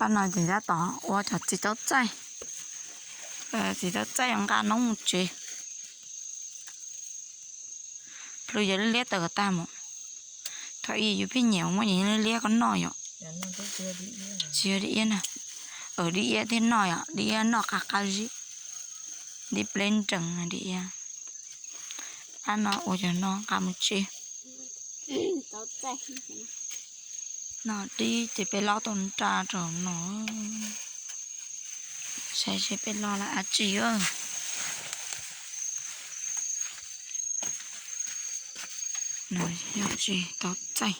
Qab no ces tab tom ua cov txiv taub txaij, txiv taub txaij nqa noob mus tsev. Plhws yog liab liab tawm kom tag mus. Thaum ub yus pheej nyiam muab cov liab liab ko noj yom. Tsis yog dib iab na. Dib iab thiaj noj yom, dib iab noj qab qab zib. Dib pleb nrees dib iab. Qab no ua cov no nqa mus tsev. No dib ces peb lob tau nra rau no. Saib seb peb lob lawm dab tsi. No yog tsis taub txaij,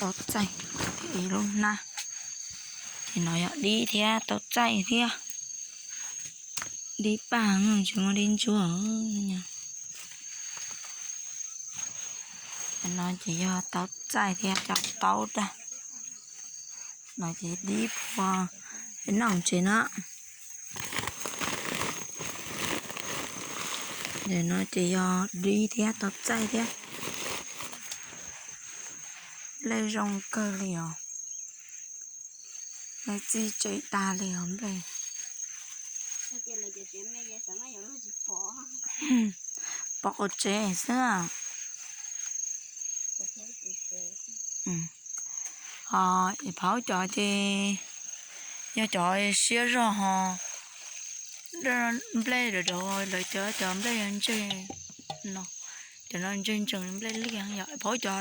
taub txaij thiab ib lub hnab. Ces no yog dib thiab taub txaij thiab. Dib paj tsis muaj dib ntsuab. No ces yog taub txaij thiab cov taub daj. No ces dib phua, peb noj tsev no. Ntawm no ces yog dib thiab taub txaij thiab. Nplej zoo kawg li os. Nplej txij tsev tag li os nplej. Pov qaum tsev xwb. Ho phauv cov ces yog cov siab zog ho, nplej dav dav lawv cov, cov nplej yog ntseg no, cov no ntseg ntsees nplej liaj yom. Phauv cov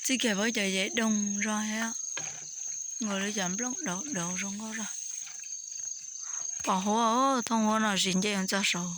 txij kiag phauv cov yev doog zog thiab, nkaus li cov nplooj dav dav zoo nkauj zog. Pos huab, thooj huab no tsis nce txog saud.